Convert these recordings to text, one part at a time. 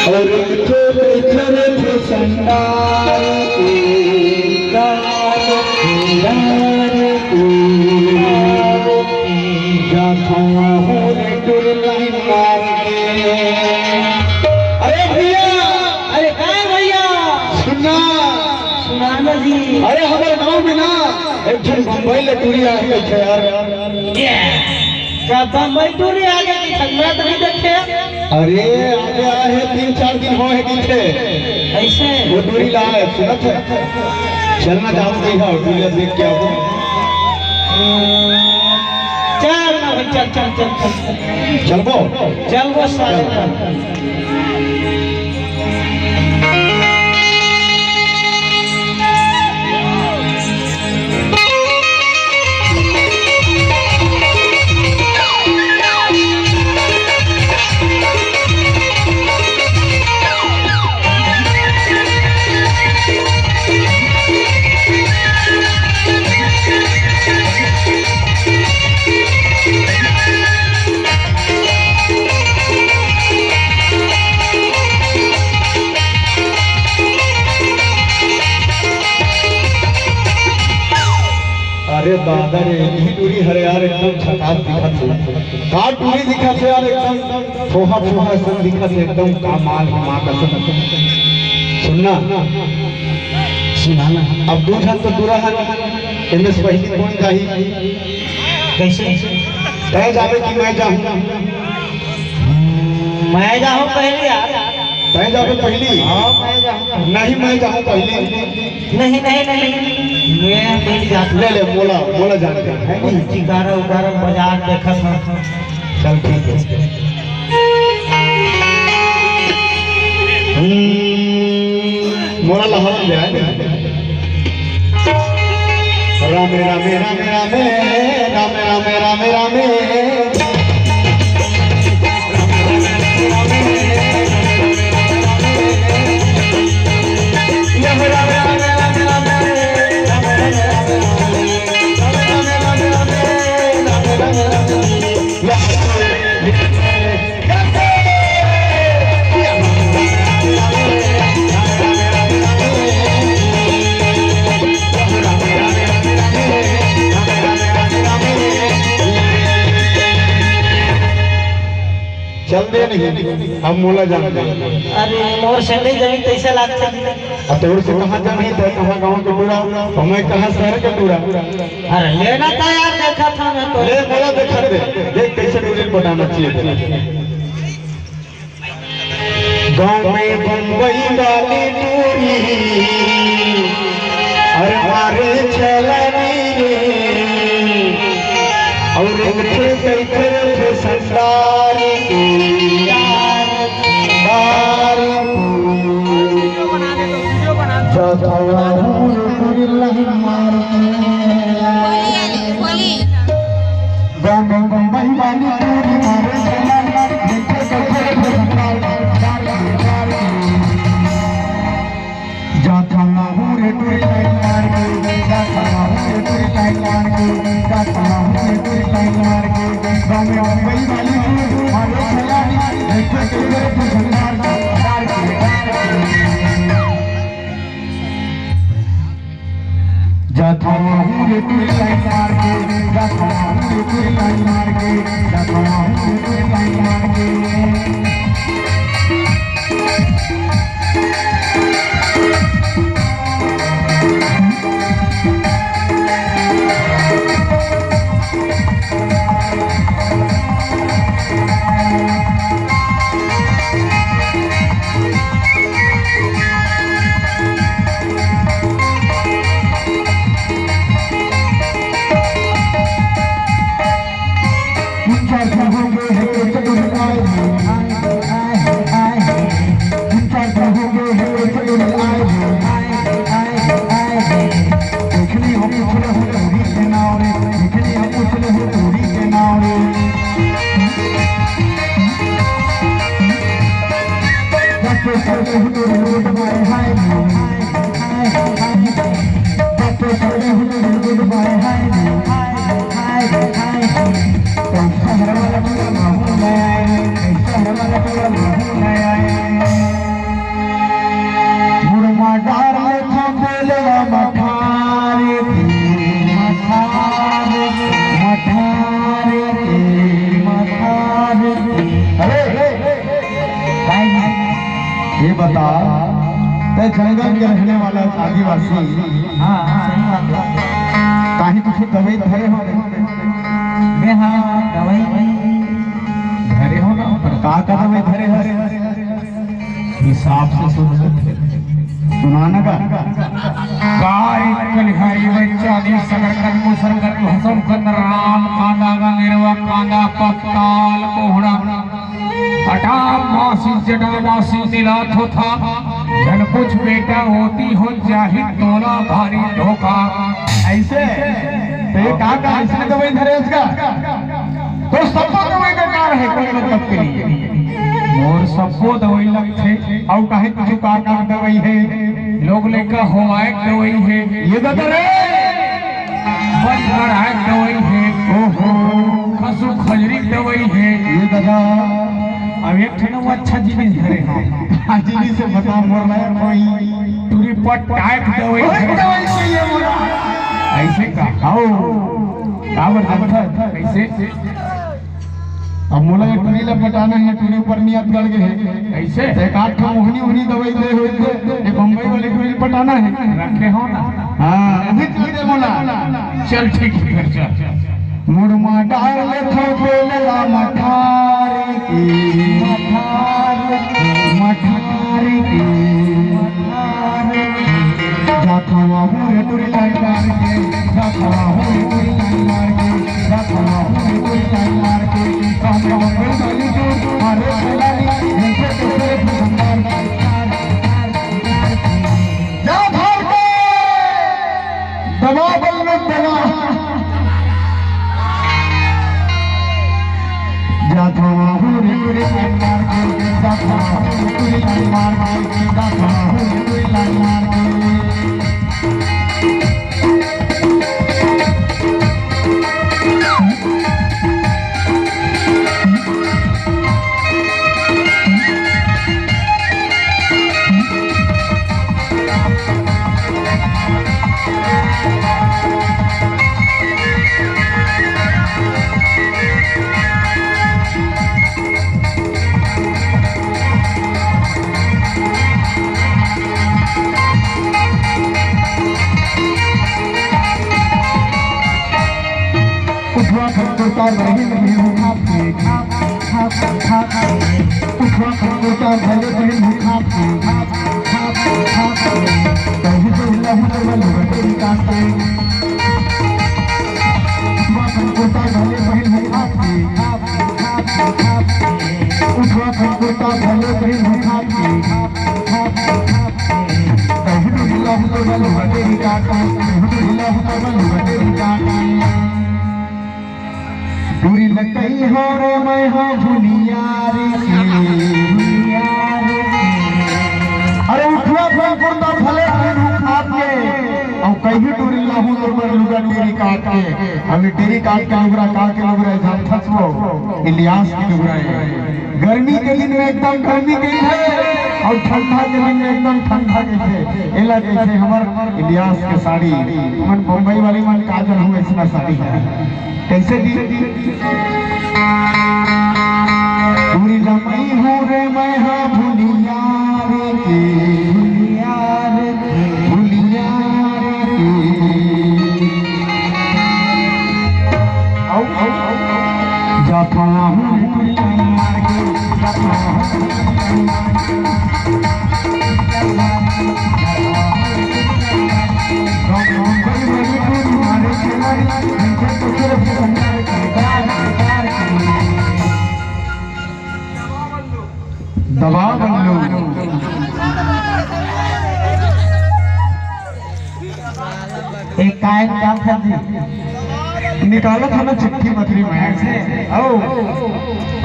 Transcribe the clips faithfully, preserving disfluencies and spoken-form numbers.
अउ एक ठो कइथे रे संडाल के, यार के, जाथों हो रे टूरी लाइन मार के। अरे भैया, अरे काय भैया? सुनना। सुनाना जी। अरे हमर गांव में ना एक झन बम्बई ले टूरी आए हे यार। का बम्बई टूरी आगे की छगना तो नहीं देखे? अरे, आगे आए हे, तीन चार दिन होए हे दिखे। अइसे? वो टूरी ला है, सुनत है। चलना चाहत नहीं है, टूरी देख के आओ। चल ना भाई, चल, चल, चल, चल। चलबो? चलबो साथ में। अरे दादा रे, इही टूरी हरे यार, एकदम झकास दिखत हे। का टूरी दिखत हे यार, एकदम फोहा फोहा असन दिखत हे, एकदम का माल हे माँ कसम। सुनना, सुनाना। अब दू झन तो टूरा हन, एमे से पहिली कोन जाही? कइसे? तैं जाबे कि मैं जाहूँ? मैं जाहूँ पहिली यार। तैं जाबे पहिली? हाँ, मैं जाहूँ। नहीं, मैं जाहूँ पहिली। नहीं, नहीं, नहीं, मैं पहिली जात हूँ। ले, ले, मोला, मोला जान दे। है नहीं? चिकारा उकारा बाजार देखत हूँ। चल, ठीक है। हम्म, मोला लहरन दे, है नहीं? रामे, रामे, रामे, रामे, रामे, रामे, रामे, रामे। चल दे नहीं, अब मोला जान दे। अरे, मोर से नहीं जमी, कैसे लागथे? आ तोर से कहाँ जमी, तैं कहाँ गाँव के टूरा, और मैं कहाँ शहर के टूरा। अरे, लेना था यार, देखा था मैं तो। ले, मोला देखा दे, देख कैसे टूरी पटाना चाहिए तेला। गाँव में बम्बई वाली टूरी, अरे मारे चलनी रे, अउ एक ठे कइथे रे संडाल के, यार, यार, जाथवा हूँ रे टूरी लाइन मार के। बोली। गाँव में बम्बई वाली टूरी मारे चला, देखे तो तेरे को सरकार, सरकार, सरकार। जाथवा हूँ रे टूरी लाइन मार के, जाथवा हूँ रे टूरी लाइन मार के, जाथवा हूँ रे टूरी लाइन मार के। गाँव में बम्बई वाली टूरी मारे चला, देखे तो तेरे को सरकार, सरकार, सरकार। जाथवा हूँ रे टूरी लाइन मार के, जाथवा हूँ रे टूरी लाइन मार के, जाथवा हूँ रे टूरी लाइन मार के। ये बता, तै जंगल के रहने वाला आदिवासी, हाँ, सही बात है। काहे कुछ दवाई धरे हो? मैं हाँ, दवाई धरे हो ना, पर का का दवाई धरे हो? हिसाब से सुन। सुनाना का? गाय कलिहारी में चांदी, सकरकंद, मुसरकंद, भसम कंद, राम कांदा, गंगेरवा कांदा, पताल, कोहड़ा, हटा मासी, जटा मासी, दिला थोथा, धन कुछ बेटा होती हो, जाहि तोला भारी धोखा। ऐसे? तो ये का, का, इसने दवाई धरे उसका? तो सबको दवाई बेकार है, कोई मतलब के लिए। मोर सबको दवाई लगथे। अउ काहे कुछ का, का दवाई है? लोग लेकर होवाए दवाई है। ये बता रे। बंद लड़ाए दवाई है। ओहो। खसू खजरी दवाई है। ये दादा। अब एक ठन वो अच्छा जिनिस धरे हो। हाँ, जिनिस से बता मोर ला कोई। टूरी पट टाइप दवाई ओए, है। दवाई चाहिए मोला। ऐसे का? आओ। काबर जानथस? कैसे? अब मोला ये टूरी ला पटाना है, टूरी ऊपर नियत गड़ गे हे। कैसे? एक आध ठो मोहनी, मोहनी दवाई दे हो, ये बम्बई वाली टूरी पटाना है। रखे हो ना? हाँ, वही चल दे मोला। चल ठीक है, फिर चल। मुड़मा डाल ले थो बेलला मठार के, मठार के, मठार के। जाथवा हो रे टूरी लाई मार के, जाथवा हो रे टूरी लाई मार के, जाथवा हो रे टूरी लाई मार के। हम हम गली टूर, अरे खिलाड़ी, मुझे तो सिर्फ संभाल। जा भाग के। दबा बल्लू दबा। जाथवा हो रे टूरी लाई मार के, जाथवा हो रे टूरी लाई मार के, जाथवा हो रे टूरी लाई मार के। उठवा खन कुर्ता बहिन बहिन खाप के, खाप, खाप, खाप। उठवा खन कुर्ता भले बहिन खाप के, खाप, खाप, खाप। कहीं तो हिला हिला वाला तेरी काटे। उठवा खन कुर्ता भले बहिन खाप के, खाप, खाप, खाप। उठवा खन कुर्ता भले बहिन खाप के, खाप, खाप, खाप। टूरी लकई हो रे मैं हो भुलियार के। अरे उठवा खन कुर्ता भले बहिन खाप के, अउ कहीं टूरी लाहू तो मैं लुगा टेरी काट के। अभी टेरी काट के लुगरा का के लुगरा जान फसबो, इलियास के लुगरा है। गर्मी के दिन में एकदम गर्मी के है अउ ठंडा के दिन में एकदम ठंडा के है। एला जैसे हमर इलियास के साड़ी, हमन बम्बई वाली मन का जानहू ऐसना साड़ी है। कैसे दी? टूरी लमई हूँ रे मैं हा भुलियार के, भुलियार के, भुलियार के। आउ, आउ, आउ, आउ। जाथवा हूँ रे टूरी लाई मार के, जाथवा हूँ रे टूरी लाई मार के। दबा बल्लू। एक कायन का था जी। निकालत हन चिट्ठी पत्री में से। आओ।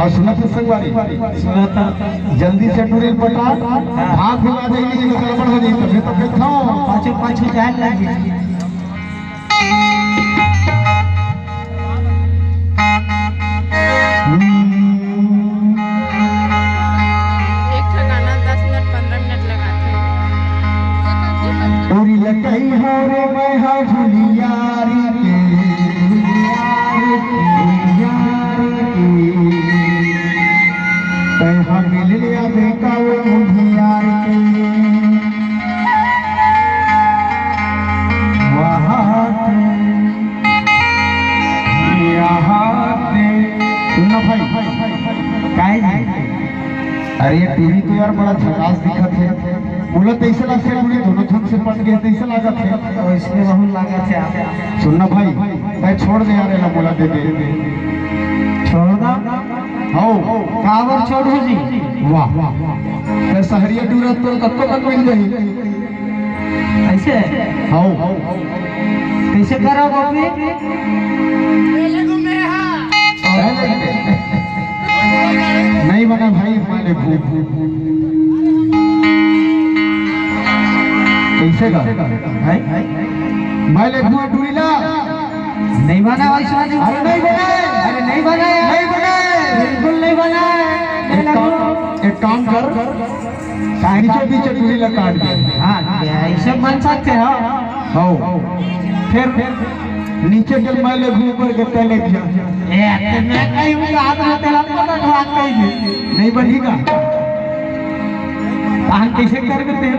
अउ सुनत हस संगवारी। सुनत हन। जल्दी से टूरी ल पटा। हाँ। भाग भुला जाएगी, ये तो गड़बड़ हो जाएगी, तभी तो कहता हूँ। पाछू, पाछू जाए लगी। एक ठो गाना दस मिनट, पंद्रह मिनट लगाथे। टूरी लकई हो रे मैं हा भुलियार के, भुलियार के। तैं हा मिल लिया देखा वो भुलियार टूरी तो यार बड़ा झकास दिखत हे। मोला तइसे लागथे टूरी दोनों झन से पट गे तइसे लागत हे। तो इसमें बहुत लागत हे आप। सुन ना भाई, भाई छोड़ दे यार, एला मोला दे दे। छोड़ दा? हौ। काबर छोड़हूँ जी? वाह। ते सहरिया टूरा तोर कतको कन मिल जाही। ऐसे? हौ। कैसे करा बाबू? नहीं बना भाई, मैं लेगहूँ। कैसे का? भाई? मैं लेगहूँ टूरी ला। नहीं बना वैसा जी। अरे नहीं बना। अरे नहीं बना। नहीं बना। बिल्कुल नहीं बना। एक काम, एक काम कर। काहे बीचों बीच टूरी ला काट दे। हाँ, ऐसे बन सकथे हो। हौ। फिर नीचे के मैं लेगहूँ, ऊपर के ते लेगहू। ए, ते मैं कहीं भी हाथ में तेरा पता तो आप कहीं भी। नहीं बनी का? तान कैसे कर देते हो?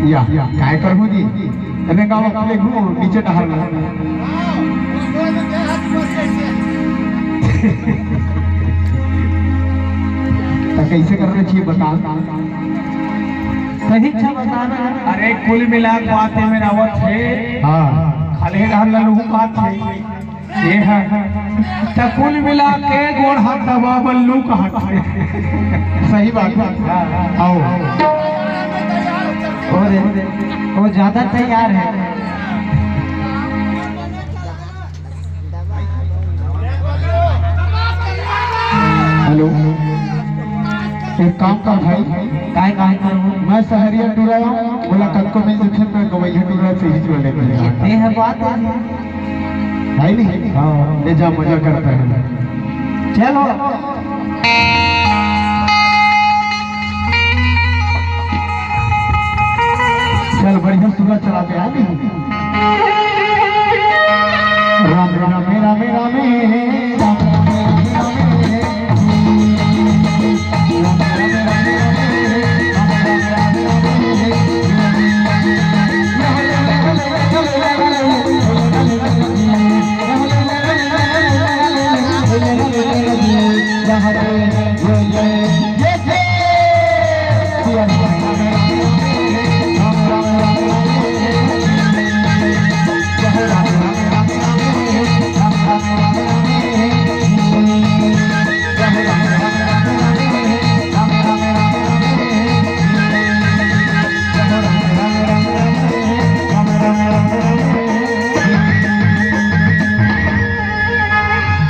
या, या, काय करहूँ जी? एमे गाँव आप लेगहू, नीचे डहार ला। तो कैसे करना चाहिए बता? सही अच्छा बताना। अरे कुल मिला के बात एमे आवत हे। हाँ। खाली डहार ला लूहू बात हे। ये है। तो कुल मिला के गोड़ हाथ दबा बल्लू का हाथ हे। सही बात है। हाँ। आओ। और वो ज्यादा तैयार है। हेलो, एक काम कर भाई। काय काम करूँ? मैं सहरिया टूरा हूँ, मोला कतको मिल जथे, मैं गवैया टूरा से ही टूरा लेके जाऊँ। ये है बात है। है नहीं? हाँ। ले जा, मजा करता है। चलो। चल, बढ़िया सुबह चला के आ गई। राम राम राम राम।